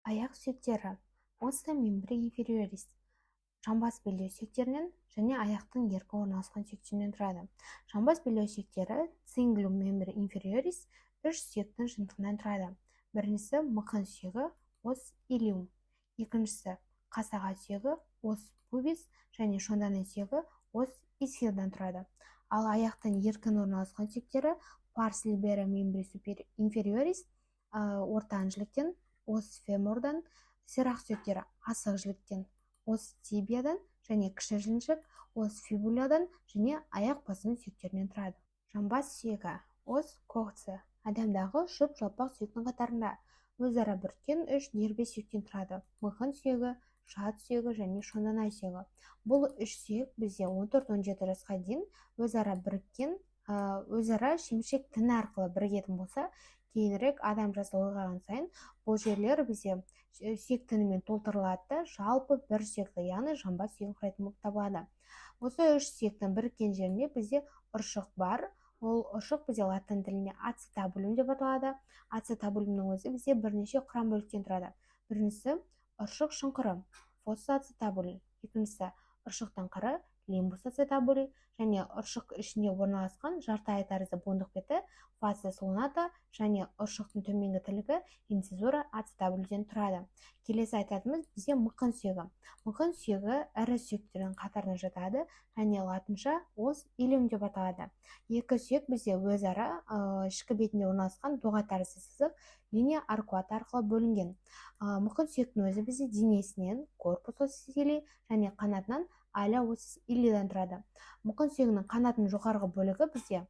Аяқ сүйектері, ossa membri inferioris, жамбас белдеу сүйектерінен және аяқтың еркін орналасқан сүйектерінен тұрады. Жамбас белдеу сүйектері, cingulum membri inferioris, үш сүйектің жиынтығынан тұрады. Біріншісі – мықын сүйегі, os ilium, екіншісі – қасаға сүйегі, os pubis, және шонданай сүйегі, os ischiiдан тұрады. Ал аяқтың еркін орналасқан сүйектері, pars libera membri inferioris, ортан жіліктен, os femurдан, сирақ сүйектері асық жіліктен, os tibiaдан, және кіші жіліншік, os fibulaдан және аяқ басының сүйектерінен тұрады. Жамбас сүйегі, os coxae, адамдағы жұп жалпақ сүйектің қатарында өзара біріккен үш дербес сүйектен тұрады: мықын сүйегі, шат сүйегі және шонданай сүйегі. Бұл үш сүйек бізде 14-17 жасқа дейін өзара біріккен, өзара шемшек тіні арқылы бірігетін болса, кейінірек адам жасы ұлғайған сайын бұл жерлер бізде сүйек тінімен толтырылады да, жалпы бір сүйекті, яғни жамбас сүйегін құрайтын болып табылады. Осы үш сүйектің біріккен жерінде бізде ұршық бар. Ол ұршық бізде латын тілінде ацетабулум деп аталады. Ацетабулумның өзі бізде бірнеше құрам бөліктен тұрады. Біріншісі – ұршық шұңқыры, fossa acetabuli, екіншісі – ұршықтың қыры, limbus acetabuli, және ұршық ішінде орналасқан жарты ай тәрізді буындық беті, facies lunata, және ұршықтың төменгі тілігі, incisura acetabulidен тұрады. Келесі айтатынымыз бізде мықын сүйегі. Мықын сүйегі ірі сүйектердің қатарына жатады және латынша os ilium деп аталады. Екі сүйек бізде өзара ішкі бетінде орналасқан доға тәрізді сызық, linea arcuata арқылы бөлінген. Мықын сүйектің өзі бізде денесінен, corpus ossis ilii, және қанатынан, ala ossis iliiдан тұрады. Мықын сүйегінің қанатының жоғарғы бөлігі бізде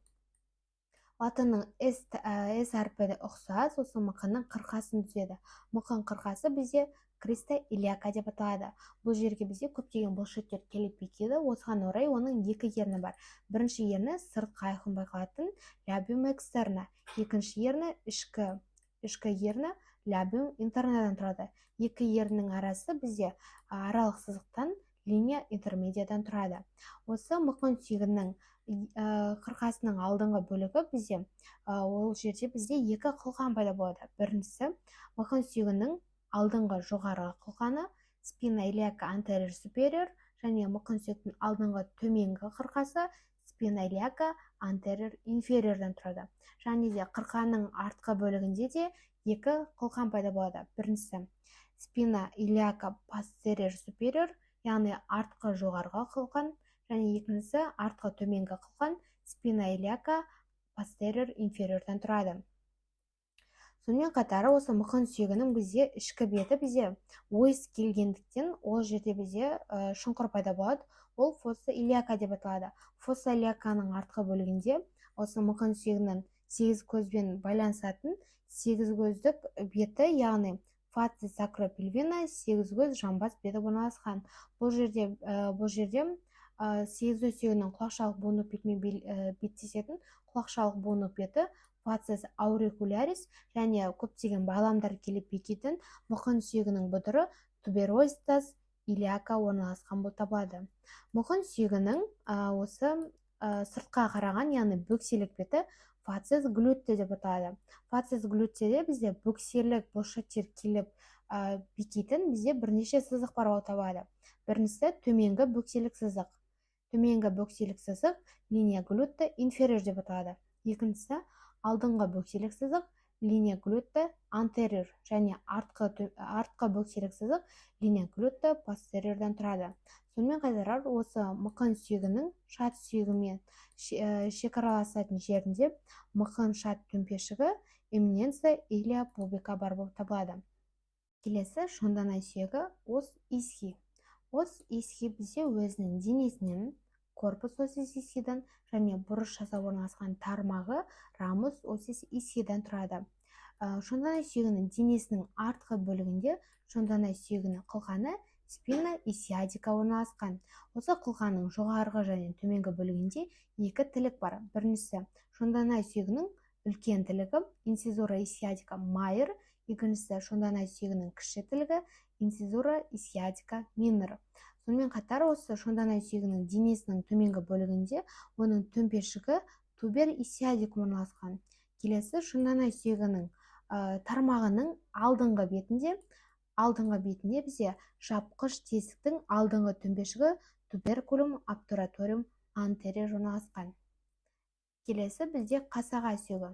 латынның с әрпіне ұқсас осы мықынның қырқасын түзеді. Мықын қырқасы бізде crista iliaca деп аталады. Бұл жерге бізде көптеген бұлшықеттер келіп бекиді. Осыған орай оның екі ерні бар. Бірінші ерні сыртқы, айқын байқалатын, labium externa, екінші ерні ішкі ерні, labium internaдан тұрады. Екі еріннің арасы бізде аралық сызықтан, linea intermediaдан тұрады. Осы мықын сүйегінің қырқасының алдыңғы бөлігі бізде, ол жерде бізде екі қылқан пайда болады. Біріншісі – мықын сүйегінің алдыңғы жоғарғы қылқаны, spina iliaca anterior superior, және мықын сүйектің алдыңғы төменгі қырқасы, spina iliaca anterior inferiorдан тұрады. Және де қырқаның артқы бөлігінде де екі қылқан пайда болады. Біріншісі – spina iliaca posterior superior, яғни артқы жоғарғы қылқан, және екіншісі артқы төменгі қылқан, spina iliaca posterior inferiorдан тұрады. Сонымен қатар осы мықын сүйегінің бізде ішкі беті бізде ойыс келгендіктен, ол жерде бізде шұңқыр пайда болады. Ол fossa iliaca деп аталады. Fossa iliacaның артқы бөлігінде осы мықын сүйегінің сегіз көзбен байланысатын сегіз көздік беті, яғни facies sacropelvina, сегіз көз жамбас беті орналасқан. Бұл жерде сегіз көз сүйегінің құлақшалық буындық бетімен беттесетін құлақшалық буындық беті, facies auricularis, және көптеген байламдар келіп бекитін мықын сүйегінің бұдыры, tuberositas iliaca, орналасқан болып табылады. Мықын сүйегінің осы сыртқа қараған, яғни бөкселік беті facies gluteae деп аталады. Facies gluteaде бізде бөкселік бұлшықеттер келіп бекитін бізде бірнеше сызық бар болып табылады. Біріншісі – төменгі бөкселік сызық. Төменгі бөкселік сызық linea glutea inferior деп аталады. Екіншісі – алдыңғы бөкселік сызық, linea glutea anterior, және артқы бөкселік сызық, linea glutea posteriorдан тұрады. Сонымен қатар осы мықын сүйегінің шат сүйегімен шекараласатын жерінде мықын шат төмпешігі, eminentia iliopubica, бар болып табылады. Келесі шонданай сүйегі, os ischii. Os ischii бізде өзінің денесінен, corpus ossis ischiiдан, және бұрыш жасап орналасқан тармағы, ramus ossis ischiiдан тұрады. Шонданай сүйегінің денесінің артқы бөлігінде шонданай сүйегінің қылқаны, spina ischiadica, орналасқан. Осы қылқанның жоғарғы және төменгі бөлігінде екі тілік бар. Біріншісі – шонданай сүйегінің үлкен тілігі, incisura ischiadica major, екіншісі – шонданай сүйегінің кіші тілігі, incisura ischiadica minor. Сонымен қатар осы шонданай сүйегінің денесінің төменгі бөлігінде оның төмпешігі, tuber ischiadicum, орналасқан. Келесі шонданай сүйегінің тармағының алдыңғы бетінде Алдыңғы бетінде бізде жапқыш тесіктің алдыңғы төмпешігі, tuberculum obturatorium anterior, орналасқан. Келесі бізде қасаға сүйегі.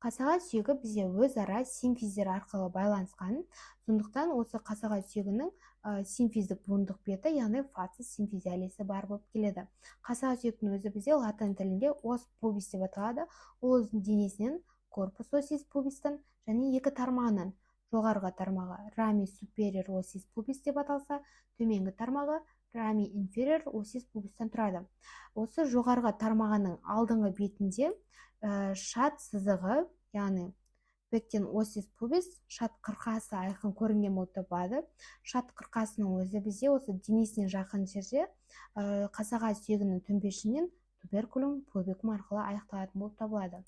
Қасаға сүйегі бізде өзара симфиздер арқылы байланысқан. Сондықтан осы қасаға сүйегінің симфиздік буындық беті, яғни facies symphysialis бар болып келеді. Қасаға сүйектің өзі бізде латын тілінде os pubis деп аталады. Ол өзінің денесінен, corpus ossis pubis-тан және екі тармағынан: жоғарғы тармағы rami superior ossis pubis деп аталса, төменгі тармағы rami inferior ossis pubis-тан тұрады. Осы жоғарғы тармағының алдыңғы бетінде шат сызығы, яғни pecten ossis pubis, шат қырқасы айқын көрінген болып табылады. Шат қырқасының өзі бізде осы денесіне жақын жерде қасаға сүйегінің төмпешігінен, tuberculum pubicum арқылы аяқталатын болып табылады.